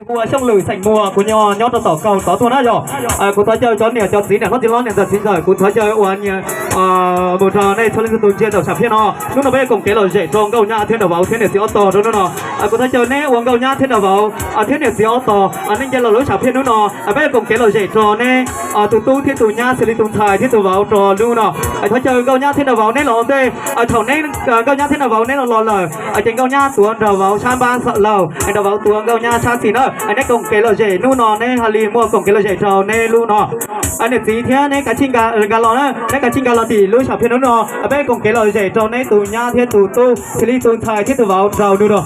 Ua Xyooj Lwm xeem Muas, kuv nyob nyob rau tom kaum tod tuaj na yog. Kuv thov caw cov niam cov txiv niam hlob txiv hlob niam ntxawm txiv ntxawm, kuv thov caw ua mus rau nej txhua leej txhua tus ntsia tau sam phiaj no. Hnub no peb yuav koom kev lom zem rau nkauj nyab thiab nraug vauv thiab niam txiv ob tog rau hnub no. Kuv thov caw neb ua nkauj nyab thiab nraug vauv thiab niam txiv ob tog, neb nce los lub sam phiaj hnub no, peb yuav koom kev lom zem rau neb tus tub thiab tus nyab xws li tus ntxhais thiab tus vauv rau hnub no. Thov caw nkauj nyab thiab nraug vauv neb los ua ntej. Thaum neb nkauj nyab thiab nraug vauv neb los los lawm ces nkauj nyab tuav nraug vauv sab npab laug, nraug vauv tuav nkauj nyab sab xis na. Neb koom kev lom zem hnub no neb hais li muaj koom kev lom zem rau neb lub no. Niam txiv thiab neb kav tsij nkag los na, neb kav tsij nkag los tim lub sam phiaj hnub no, peb koom kev lom zem rau neb tus nyab thiab tus tub xws li tus ntxhais thiab tus vauv rau hnub no.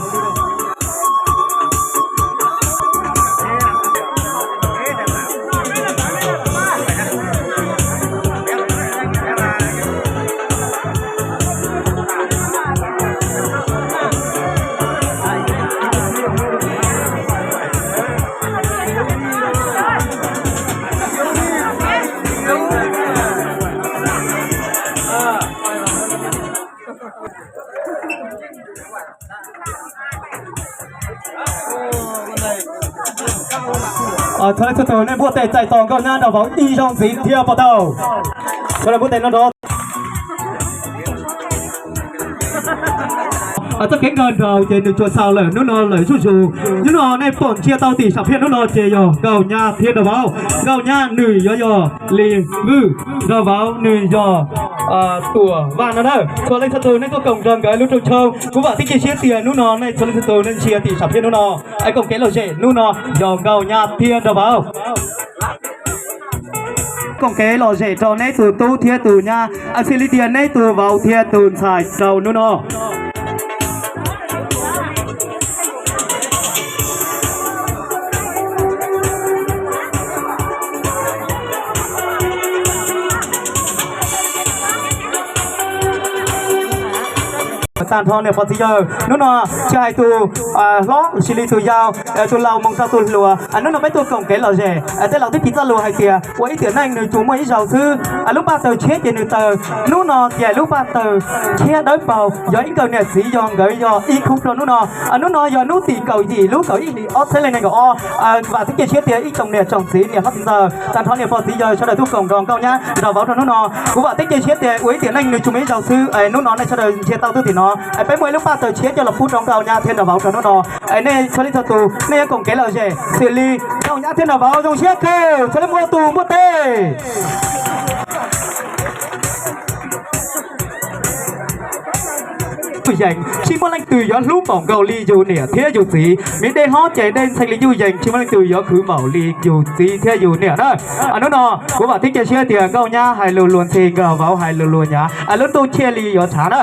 Txhua leej txhua tus nej npuaj tes txais tos nkauj nyab nraug vauv ib zaug ntxiv thiab puas tau? Sawv daws npuaj tes no nrov. Txoj kev nkag nraud ces nws tsuas xaus lawm hnub no lawm zuj zus. Hnub no nej pom ntsia tau tim sam phiaj hnub no ces yog nkauj nyab thiab nraug vauv. Nkauj nyab nws yuav yog Lis Vwj, nraug vauv nws yog Tuam Vaj no na. Txhua leej txhua tus nej tuaj koom nrog nkawd lub rooj choo, kuv vam thiab cia siab tias hnub no nej txhua leej txhua tus nej ntsia tim sam phiaj hnub no, es koom kev lom zem hnub no yog nkauj nyab thiab nraug vauv. Koom kev lom zem rau neb tus tub thiab tus nyab, xws li tias neb tus vauv thiab tus ntxhais rau hnub no. Tag nrho niam pog txiv yawg, hnub no tsis hais tus hlob xws li tus yau, tus laus mus rau tus hluas, hnub no peb tuaj koom kev lom zem, tej laus twb piv txoj lus hais tias ua ib tiam neej nws tsuas muaj ib zaug xwb. Lub paj taws tshiab ces nws taws, hnub no ces lub paj taws tshiab dawb paug, yog ib nkawm niam txiv yog nkawd yog ib khub rau hnub no. Hnub no yog hnub tim kaum yim lub kaum ib hlis ob txhiab leej nees nkaum ob. Vam thiab cia siab tias ib tsoom niam tsoom txiv niam hlob txiv ntxawm, tag nrho niam pog txiv yawg sawv daws tuaj koom nrog nkauj nyab nrog vauv rau hnub no. Kuv vam thiab cia siab tias ua ib tiam neej nws tsuas muaj ib zaug xwb, hnub no nej sawv daws ntsia tau tuaj tim no, peb muaj ib lub paj taws tshiab coj los pub rau nkauj nyab thiab nrog vauv rau hnub no. Nej txhua leej txhua tus nej yuav koom kev lom zem xws li nkauj nyab thiab nrog vauv zoo siab kawg, txhua leej muaj tus npuaj teg. Yees, tsis muaj leej twg yuav hlub npaum nkaus li yus niam thiab yus txiv. Miv dej hlob ces dej ntxhee li nyuj yees, tsis muaj leej twg yuav khwv npaum li yus txiv thiab yus niam na. Hnub no kuv vam thiab cia siab tias nkauj nyab hais lus luag ntxhi, nkauj vauv hais lus luag nyav, lub ntuj thiaj li yuav tshav na.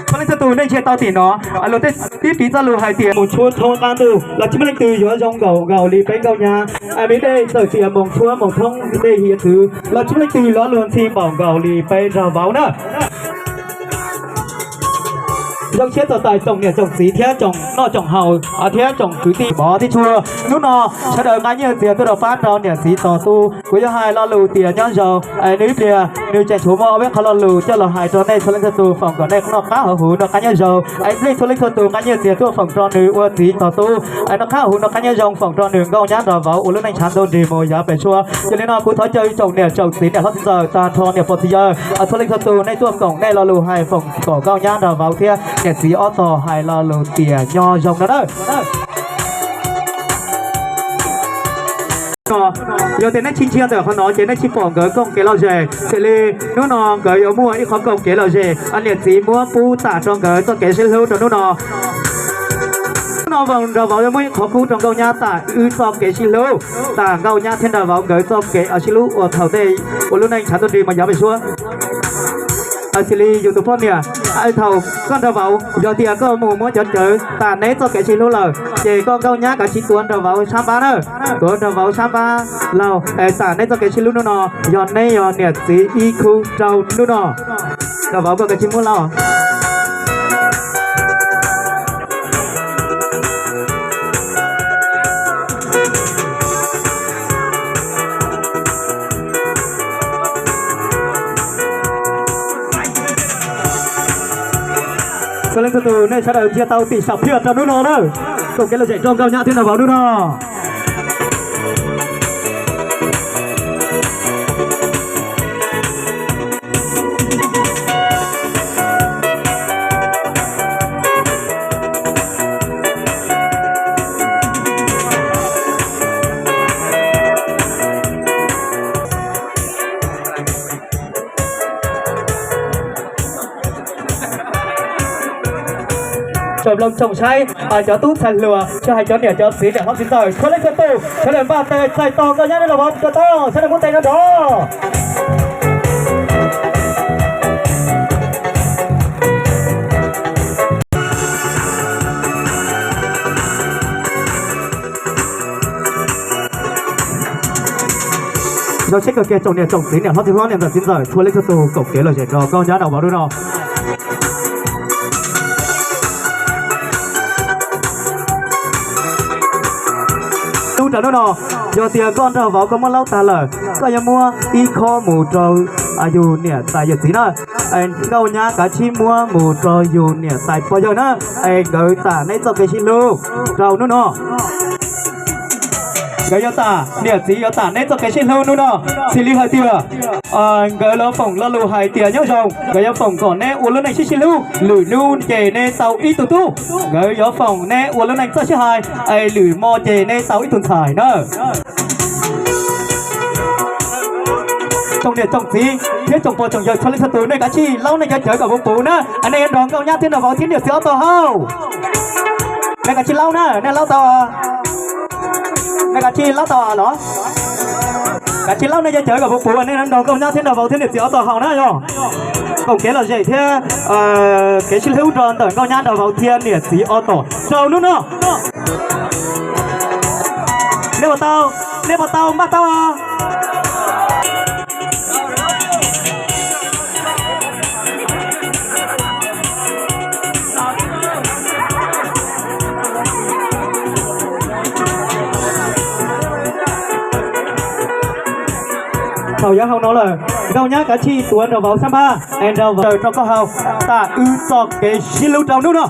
Txhua leej txhua tus nej ntsia tau tim no, luag tej tib piv txoj lus hais tias moos tshuab thoob qab ntuj los tsis muaj leej twg yuav zoo nkaus nkaus li peb nkauj nyab. Miv dej txawm tias moos tshuab moos thoob dej hiav txwv los tsis muaj leej twg yuav luag ntxhi npaum nkaus li peb nrog vauv na. Zoo siab txog tais tsoom niam tsoom txiv thiab tsoom noj tsoom haus thiab tsoom kwv tij mov thiab tshua. Hnub no sawv daws nqa nyiaj txiag tuaj rau pab rau niam txiv tos tu. Kuv yuav hais lo lus tias nyob zoo, nws ib pliag nws tseem tshuav muaj ob peb qhov lo lus coj los hais rau nej txhua leej txhua tus foom kom nej noj qab haus huv noj qab nyob zoo. Nej txhua leej txhua tus nqa nyiaj txiag tuaj foom rau nws ua txiv tos tu, noj qab haus huv noj qab nyob zoo, foom rau nws nkauj nyab nrog vauv ua lub neej tshav ntuj nrig mus yav pem suab. Yog li no kuv thov caw tsoom niam tsoom txiv niam hlob txiv ntxawm tag nrho niam pog txiv yawg txhua leej txhua tus nej tuaj koom nej lo lus hais foom kom nkauj nyab nrog vauv thiab niam txiv ob tog hais lo lus tias nyob zoo no na. Yog tias nej tsis ntsia ntawm qhov no ces nej tsis pom nkawd koom kev lom zem. Xws li hnub no nkawd yuav muaj ib qhov koom kev lom zem, niam txiv muab pub tam rau nkawd txoj kev sib hlub rau hnub no. Hnub no vauv nrog vauv yuav muaj ib qhov kub rau nkauj nyab tam wb txoj kev sib hlub, tam nkauj nyab thiab nrog vauv nkawd txoj kev sib hlub uas thaum ntej ua lub neej tshav ntuj nrig mus yav pem suab. Xws li yus tus poj niam, thaum koj nrog vauv, yog tias koj mus muab cov cawv tam neb txoj kev sib hlub lawm, ces koj nkauj nyab kav tsij tuav nrog vauv sab npab na, tuav nrog vauv sab npab laug, tam neb txoj kev sib hlub hnub no, yog neb yog niam txiv ib khub rau hnub no. Nrog vauv koj kav tsij muab laub. Txhua leej txhua tus nej sawv daws ntsia tau tim sam phiaj rau hnub no na. Koom kev lom zem rau nkauj nyab thiab nraug vauv hnub no. Tsoom mloog tsoom saib, cov tub ntxhais hluas, tsis hais cov niam cov txiv niam hlob txiv ntxawm, txhua leej txhua tus, sawv daws npaj tes txais tos nkauj nyab nraug vauv rau tau, sawv daws muab tes nrog nrov. Zoo siab kawg kiag tsoom niam tsoom txiv niam hlob txiv hlob niam ntxawm txiv ntxawm txhua leej txhua tus koom kev lom zem rau nkauj nyab nraug vauv hnub no. Hnub rau hnub no, yog tias nkauj nraug vauv koj muab laub tag lawm, koj yuav muab ib khob mus rau yus niam tais yawm txiv na. Nkauj nyab kav tsij muab mus rau yus niam tais pog yawg na, es nkawd tam neb txoj kev sib hlub rau hnub no. Nkawd yuav tam, niam txiv yuav tam neb txoj kev sib hlub hnub no. Xws li hais tias nkawd yuav foom lo lus hais tias nyob zoo, nkawd yuav foom kom neb ua lub neej sib sib hlub, lwm hnub ces neb tau ib tug tub. Nkawd yuav foom neb ua lub neej txawj sib hais, es lwm hmo ces neb tau ib tug ntxhais na. Tsoom niam tsoom txiv thiab tsoom pog tsoom yawg txhua leej txhua tus, nej kav tsij laub nej cov cawv kom puv puv na. Nej yuav nrog nkauj nyab thiab nraug vauv thiab niam txiv ob tog hauj. Nej kav tsij laub na, nej laub tau? Nej kav tsij laub tau los? Kav tsij laub nej cov cawv kom puv puv, nej nrog nkauj nyab thiab nraug vauv thiab niam txiv ob tog hauj na yog. Koom kev lom zem thiab kev sib hlub rau ntawm nkauj nyab nraug vauv thiab niam txiv ob tog rau hnub no. Nej puas tau? Nej puas tau? Npaj tau? Thaum yuav haus no lawm, nkauj nyab kav tsij tuav nraug vauv sab npab es nraug vauv raws rau koj haus, tam wb txoj kev sib hlub rau hnub no.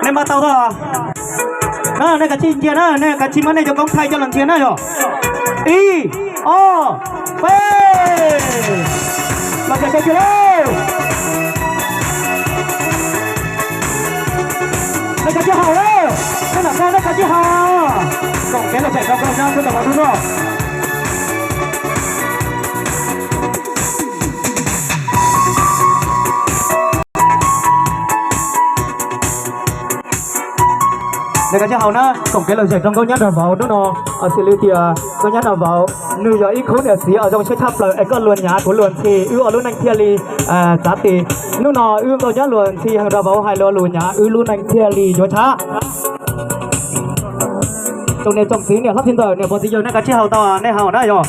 Nej npaj tau tag? Nej kav tsij ntsia na, nej kav tsij muab nej cov koob thaij coj los ntsia na yog. Ib, ob, peb. Los cov cawv kiag lauj. Nej kav tsij haus lauj, nej nam no nej kav tsij haus. Koom kev lom zem rau nkauj nyab thiab nraug vauv hnub no. Nej kav tsij haus na, koom kev lom zem rau nkauj nyab nraug vauv hnub no. Xws li tias nkauj nyab nraug vauv nws yog ib khub niam txiv uas zoo siab tshaj plaws es koj luag nyav kuv luag ntxhi wb ua lub neej thiaj li txav ti. Hnub no wb nkauj nyab luag ntxhi heev nraug vauv hais luag lus nyav wb lub neej thiaj li yuav tshab. Tsoom niam tsoom txiv niam hlob txiv ntxawm niam pog txiv yawg nej kav tsij haus tau nej haus na yog.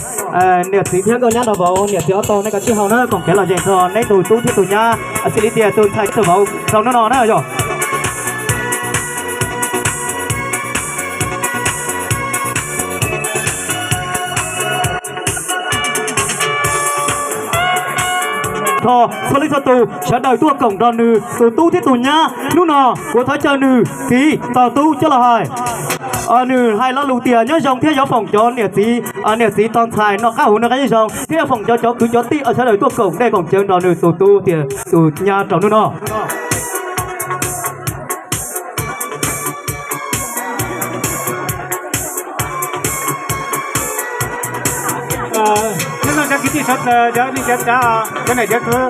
Niam txiv thiab nkauj nyab nraug vauv niam txiv ob tog nej kav tsij haus na, koom kev lom zem rau neb tus tub thiab tus nyab, xws li tias tus ntxhais tus vauv rau hnub no na yog. Txhua leej txhua tus sawv daws tuaj koom nrog nws tus tub thiab tus nyab hnub no, kuv thov caw nws txiv tos tub coj los hais. Nws hais lo lus tias nyob zoo thiab yuav foom cov niam txiv, niam txiv tos ntxhais noj qab hauv noj qab nyob zoo thiab yuav foom cov cov kwv cov tij sawv daws tuaj koom dej koom cawv nrog nws tus tub thiab tus nyab rau hnub no. Nyob zoo cov kwv tij sawv daws, cov niam cov txiv, cov niam cov txiv,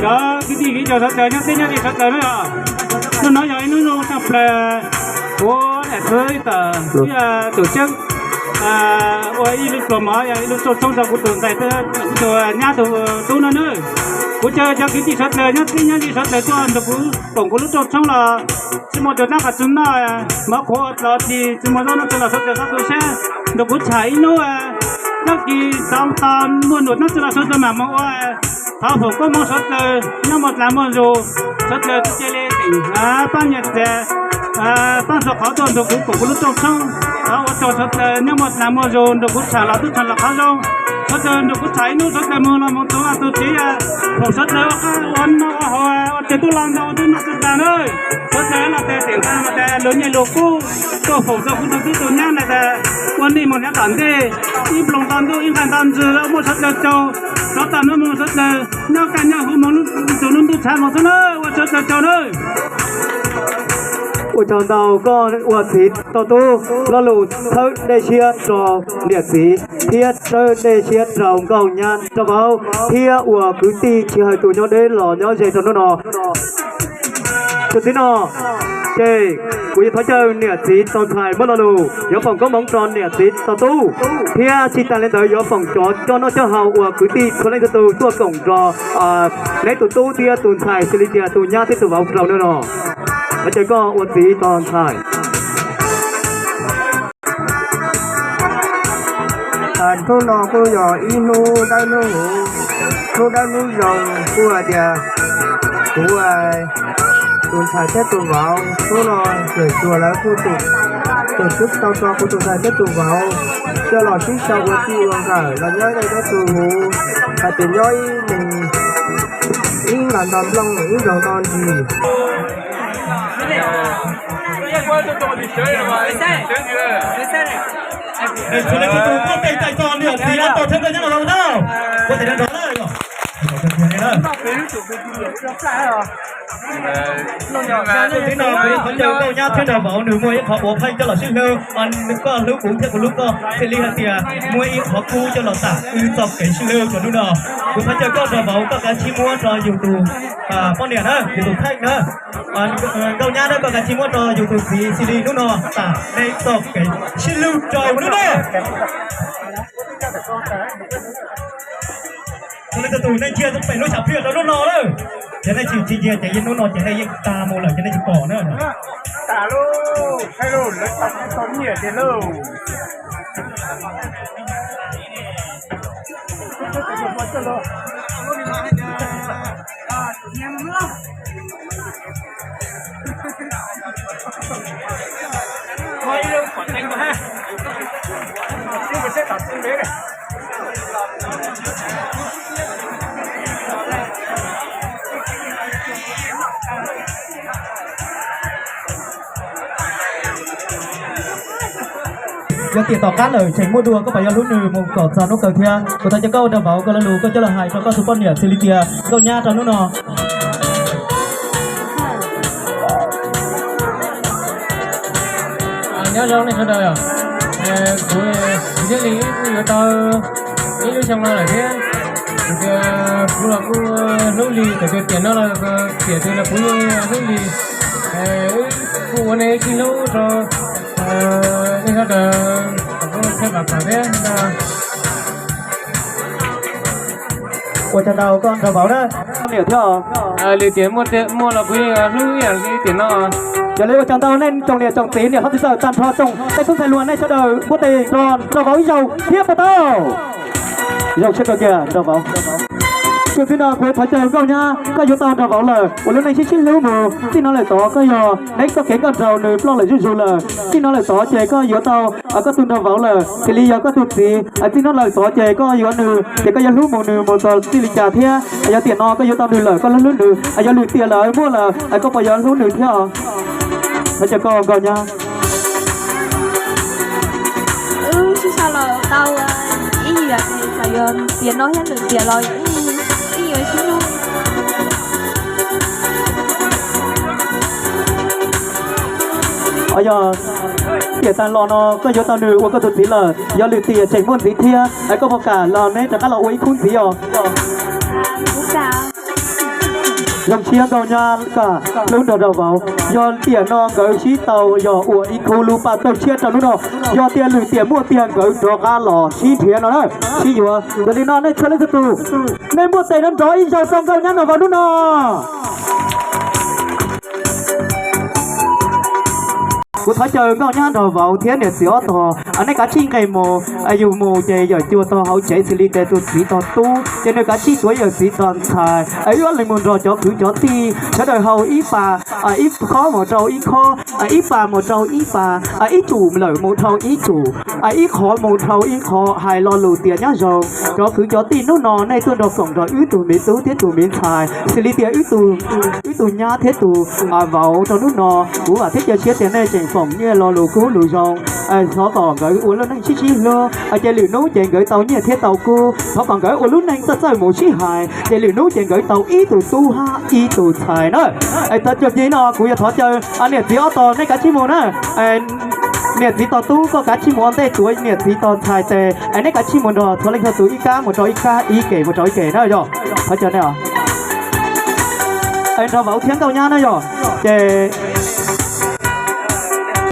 cov kwv tij viv ncaus sawv daws nyob teb nyob chaw sawv daws na. Hnub no yog ib hnub zoo tshaj plaws, kuv niam txiv tawm ib tug tseeb ua ib lub pluas mov, ib lub tsauj tshoob rau kuv tus ntxhais, kuv tus nyab tus tub no na. Kuv caw cov kwv tij sawv daws nyob teb nyob chaw sawv daws tuaj nrog kuv koom kuv lub tsauj tshoob los tsis muaj tus nab qas tsis noj, mov qhuav ua dlov tis tsis muaj zaub noj tsis los sawv daws txhob tu siab, nrog kuv tsham ib hnub. Tag kis xav tas muaj num noj tsis los sawv daws mam mus ua. Thov foom koob hmoov sawv daws nyob muaj dlaag muaj zug, sawv daws tsis cia li teem paab nyiaj txiag, paab txhua qhov tuaj nrog kuv koom kuv lub rooj tshoob. Thov ua rau sawv daws nyob muaj dlaag muaj zug nrog kuv tsham los tub tsham los qhov zoo. Sawv daws nrog kuv tham ib hnub, sawv daws mus los mus txog tus txiv, foom sawv daws ua qab ua noj ua haus, ua tias tub los ntau tub noj tub tas na. Sawv daws los tes tiam tas mas tas lus nyiaj lus kub tuaj foom rau kuv tus tub tus nyab na tas ua nej mus nyob tom ntej, ib nploos nto ntuj ib nqaij nto ntsws muaj sawv daws tsaug, rov tom no mus sawv daws nyob kaj nyob huv mus tus lub ntuj tshav mus xwb na, ua sawv daws tsaug na. Ua tsaug ntau koj ua txiv tau tub, lo lus txhawb dej siab rau niam txiv thiab txhawb dej siab rau nkauj nyab rau vauv thiab ua kwv tij tsis hais tus nyob deb los nyob ze rau hnub no. Tus txiv no, ces kuv yuav thov caw niam txiv tus ntxhais muab lo lus yuav foom koob hmoov rau niam txiv tus tub, thiab tsis tas li ntawd yuav foom cov coj noj coj haus uas kwv tij txhua leej txhua tus tuaj koom nrog neb tus tub thiab tus ntxhais xws li tias tus nyab thiab tus vauv rau hnub no. Thov caw koj ua txiv tus ntxhais. Hnub no kuj yog ib hnub dawb hnub huv, hnub dawb hnub zoo, kuj hais tias kuv tus ntxhais thiab tus vauv hnub no txawm tsuas lawv kuj tus, txawm twb tau tso kuv tus ntxhais thiab tus vauv coj los sib sau ua txij ua nkawm los nyob ib leeg nyob tus huv, hais tias nyob ib leeg ib nqas nto nplooj ib nqas nto ntsis. Txhua leej txhua tus muaj tes tais tos niam txiv tos thiab nkauj nyab los na. Muaj tes tais tos na. Txij no kuv yuav thov caw nkauj nyab thiab nraug vauv nws muaj ib qhov ua pheej coj los sib hlub, koj hlub kuv thiab kuv hlub koj, thiaj li hais tias muaj ib qhov kub coj los tam wb txoj kev sib hlub rau hnub no. Kuv thov caw koj nraug vauv koj kav tsij muab rau yus tus poj niam na, yus tus pheej na. Nkauj nyab na, koj kav tsij muab rau yus tus txiv xws li hnub no tam nej txoj kev sib hlub rau hnub no. Txhua leej txhua tus nej ntsia pem lub sam pliaj rau hnub no lawm, ces nej tsis tsis ntsia ces yeej hnub no ces nej yeej tag mus lawm ces nej tsis pom na. Yog tiam tom qab lawm tseem muaj dua koj puas yuav hlub nws mus kom txog hnub kawg thiab? Kuv thov caw koj nraug vauv koj lo lus koj coj los hais rau koj tus poj niam xws li tias nkauj nyab rau hnub no. Nyob zoo nej sawv daws, kuv thiaj li yuav tau ib lub xyoo no lawm thiab. Kuv tias kuv los kuj hlub Lis, txawm tias tiam no los tiam twg los kuv yeej hlub Lis. Wb kuj ua nej ib sib hlub rau nej sawv daws kom kuj thiaj vam kom thiab. Ua tsaug ntau koj nraug vauv na, niam thiab. Lis tias muaj los kuv yeej hlub ib yam li tiam no. Yog li ua tsaug ntau nej tsoom niam tsoom txiv niam hlob txiv ntxawm tag nrho tsoom tej tub ntxhais hluas nej sawv daws npuaj tes nrog nraug vauv ib zaug thiab puas tau? Zoo siab kawg kiag nraug vauv. Txij no kuv thov caw nkauj nyab koj yuav tau nraug vauv lawm, ua lub neej sib sib hlub mus. Txij no lawm tod koj yog neb txoj kev nkauj nraug nws ploj lawm zuj zus lawm. Txij no lawm tod ces koj yuav tau koj tus nraug vauv lawm, xws li yog koj tus txiv. Txij no lawm tod ces koj yuav nws ces koj yuav hlub mus nws mus txog txij li cas thiab? Yog tiam no koj yuav tau nws lawm koj hlub hlub nws, yog lwm tiam lawm muaj lawm koj puas yuav hlub nws thiab? Thov caw koj nkauj nyab. Wb sib sau los tau ib yam li txawm yog tiam no thiab lwm tiam los wb yuav sib hlub. Yog tiam tas los no koj yuav tau nws ua koj tus txiv lawm, yog lwm tiam tseem muaj ntxiv thiab es koj puas kam los neb rov qab los ua ib khub ntxiv os? Zoo siab nkauj nyab koj hlub nraug vauv, yog tiam no nkawd sib tau yog ua ib khub lub paj tawg tshiab rau hnub no. Yog tias lwm tiam muaj tiag nkawd rov qab los sib nrhiav no na, sib yuav. Yog li no nej txhua leej txhua tus, nej npuaj tes nrov nrov ib zaug rau nkauj nyab nraug vauv hnub no. Kuv thov caw nkauj nyab nraug vauv thiab niam txiv ob tog Nej kav tsij nqes mus, yus mus ces yawm cua tog hauv tsev xws li tias tus txiv tog tub ces nws kav tsij tuav yawm txiv tog ntxhais, wb ob leeg mus nrog cov kwv cov tij sawv daws haus ib pas, ib khob mus rau ib khob, ib pas mus rau ib pas, ib tsum lawm mus dhau ib tsum, ib qhov mus dhau ib qhov, hais lo lus tias nyob zoo. Cov kwv cov tij hnub no nej tuaj nrog foom nrog wb tug me tub thiab tus me ntxhais xws li tias wb tug nyab thiab tus vauv rau hnub no, kuv vam thiab cia siab tias nej tseem foom nyiaj lo lus kub lus zoo. Thov kom nkawd ua lub neej sib sib hlub, ces lwm hnub ces nkawd tau nyiaj thiab tau kub. Thov kom nkawd ua lub neej txawj txawj mus sib hais, ces lwm hnub ces nkawd tau ib tug tub hab ib tug ntxhais na. Tag kis no kuv yuav thov caw niam txiv ob tog nej kav tsij mus na. Niam txiv tog tub koj kav tsij mus ua ntej tuav niam txiv tog ntxhais tes, es neb kav tsij mus nrog txhua leej txhua tus ib kab mus rau ib kab, ib kem mus rau ib kem na yog. Thov caw nej os. Es nrog vauv thiab nkauj nyab na yog. Ces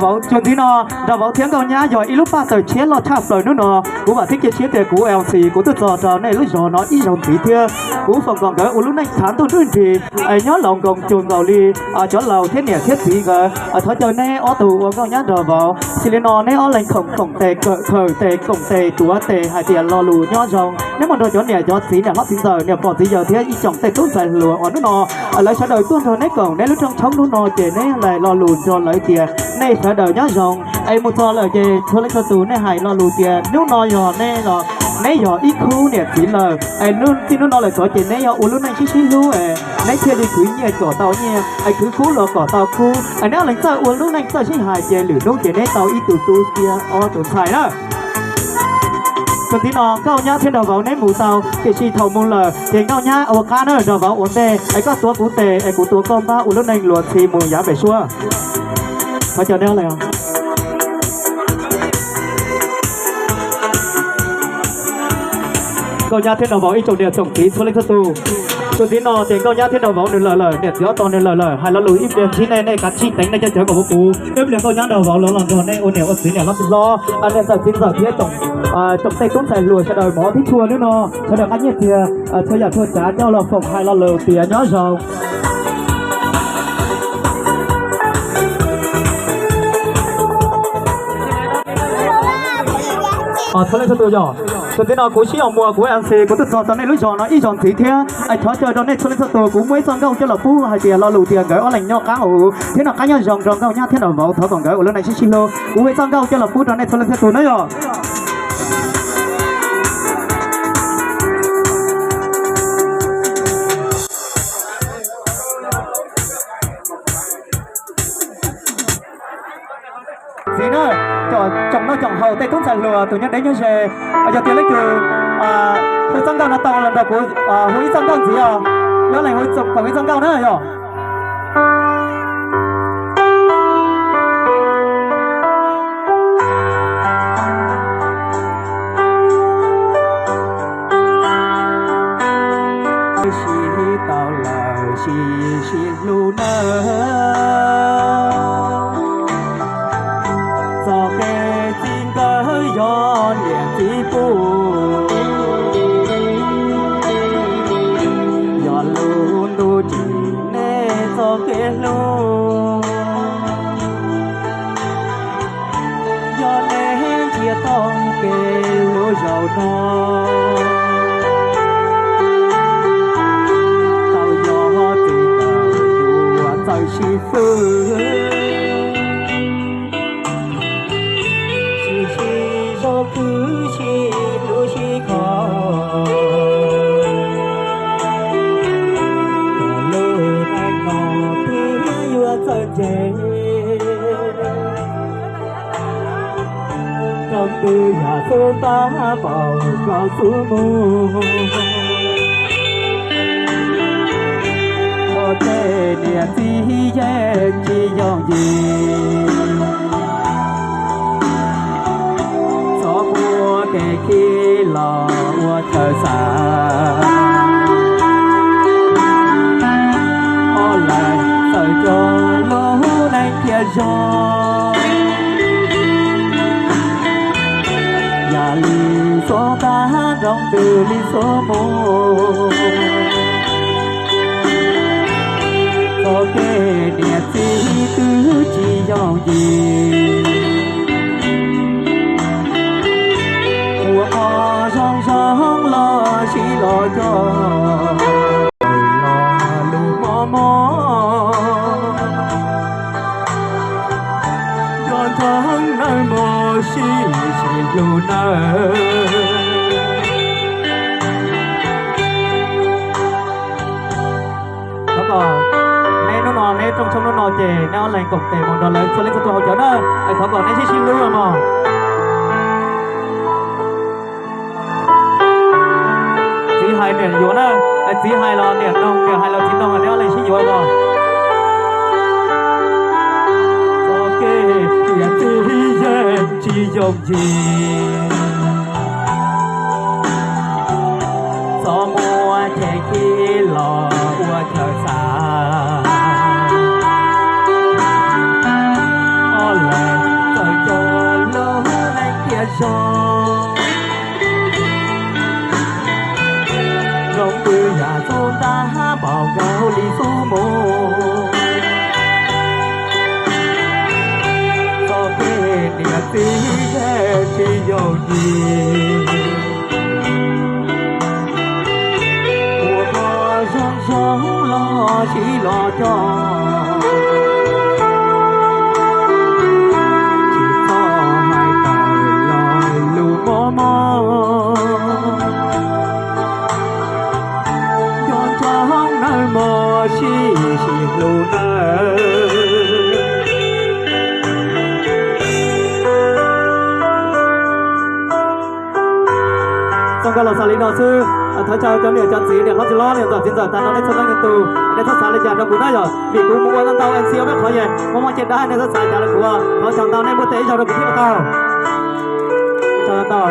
vauv, txuas ntxiv no, nrog vauv thiab nkauj nyab yog ib lub paj tawm tshiab loj tshaj plaws hnub no. Kuv vam thiab cia siab tias kuv MC kuv twb txog rau nej lub zos no ib zaug ntxiv thiab. Kuv foom kom nkawd ua lub neej txhav ntuj nruj nrig, nyob laus nkoos cuag nkaus li cov laus thiab niam thiab txiv nkawd. Thov caw neb ob tug ua nkauj nyab nrog vauv, xws li no neb ob leeg khoom khoom tes, kawm khaws tes, koom tes tuav tes hais tias lo lus nyob zoo. Neb muaj nrog cov niam cov txiv, niam hlob txiv ntxawm, niam pog txiv yawg thiab ib tsoom tej tub ntxhais hluas uas hnub no lawv sawv daws tuaj nrog neb koom neb lub rooj tshoob hnub no ces neb hais lo lus nrog lawv tias nej sawv daws nyob zoo. Es mus txog lawm ces txhua leej txhua tus nej hais lo lus tias hnub no yog nej los neb yog ib khub niam txiv lawm, es txij hnub no lawm txog ces neb yuav ua lub neej sib sib hlub, es neb thiaj li khwv nyiaj kom tau nyiaj, es khwv kub los kom tau kub, es neb ob leeg txawj ua lub neej txawj sib hais ces lwm hnub ces neb tau ib tug tub thiab ob tug ntxhais na. Txuas ntxiv no nkauj nyab thiab nraug vauv neb mus tau, tiam sis thaum mus lawm ces nkauj nyab ua qab na, nraug vauv ua ntej, es koj tuav kuv tes es kuv tuav koj npab ua lub neej luag ntxhi mus yav pem suab. Thov caw neb ob leeg. Nkauj nyab thiab nraug vauv ib tsoom niam tsoom txiv txhua leej txhua tus, txuas ntxiv no ces nkauj nyab thiab nraug vauv nws lawm lawm, niam txiv ob tog nws lawm lawm, hais lo lus ib pliag ntsib nej, nej kav tsij teev nej cov cawv kom puv puv, ib pliag nkauj nyab nraug vauv los los nrog nej ua niam ua txiv, niam hlob txiv hlob, niam ntxawm txiv ntxawm thiab tsoom tej tub ntxhais hluas sawv daws mov thiab tshua hnub no sawv daws qab nyiaj txiag, txhua yam txhua tsav coj los foom hais lo lus tias nyob zoo. Txhua leej txhua tus yog, txuas ntxiv no kuv Sib Yos Muas, kuv MC, kuv twb txog rau nej lub zos no ib zaug ntxiv thiab. Es thov caw rau nej txhua leej txhua tus, kuv muaj ib txoj nkauj coj los pub hais tias lo lus tias nkawd ob leeg nyob qab hauv thiab noj qab nyob zoo rau nkauj nyab thiab nraug vauv, thov kom nkawd ua lub neej sib sib hlub. Kuv ua ib txoj nkauj coj los pub rau nej txhua leej txhua tus na yog. Txiv na, tsoom noj tsoom haus tej tub ntxhais hluas tus nyob deb nyob ze, yog tias leej twg hu txoj nkauj no tau los nrog kuv hu ib txoj nkauj ntxiv os. Nyob leej hu txoom koom ib txoj nkauj na yog. Sib tau lawm sib sib hlub nawb. Txoj kev txij nkawm yog niam txiv pub, yog lub ntuj tsim nej txoj kev hlub. Yog nej ntsia tau kev hlub zaum no, tau yog txiv ntawm yuav txawj sib fwb, sib sib zog kwv sib hlub sib kho, lub neej no thiaj yuav txawj ntse. Rau twg yam xub tab npaum koj xub mus, ua tej niam txiv yeej tsis yooj yim. Txhob muab kev khi los ua chaw xav, ua lawm txawm cov lub neej thiaj zoo. Yam li xub tab nroo twg li xub mus, txoj kev niam txiv twb tsis yooj yim. sib sib hlub nawb. Thov kom neb hnub no, neb rooj tshoob hnub no ces neb ob leeg koom tes mus nrog lawv txhua leej txhua tus haus cawv na. Thov kom neb sib sib hlub no. Txiv hais niam yuav na, txiv hais los niam noog, niam hais los txiv noog, neb ob leeg sib yuav los. Txoj kev niam txiv yeej tsis yooj yim, txhob muab cheem khib los ua chaw xav. Ob leeg txawm coj lub neej thiaj zoo, zoo twb yam xub ntab npaum nkaus li xub mus. Txoj kev niam txiv yeej tsis yooj yim, ua koj zoo zoo los sib los coj, tsis txhob hais tawm los lus mob mob. Nco ntsoov nawb mog, sib sib hlub nawb. Txog nkauj los xaus li no xwb. Thov caw cov niam cov txiv, niam hlob txiv hlob, niam ntxawm txiv ntxawm tag nrho nej txhua leej txhua tus, nej txhob xav li cas rau kuv na yom, vim kuv mus ua ntau ntau M C ob peb qhov yeej muaj muaj caj dab, nej txhob xav li cas rau kuv. Thov caw ntau nej npuaj tes ib zaug rau kuv thiab puas tau? Caw tau.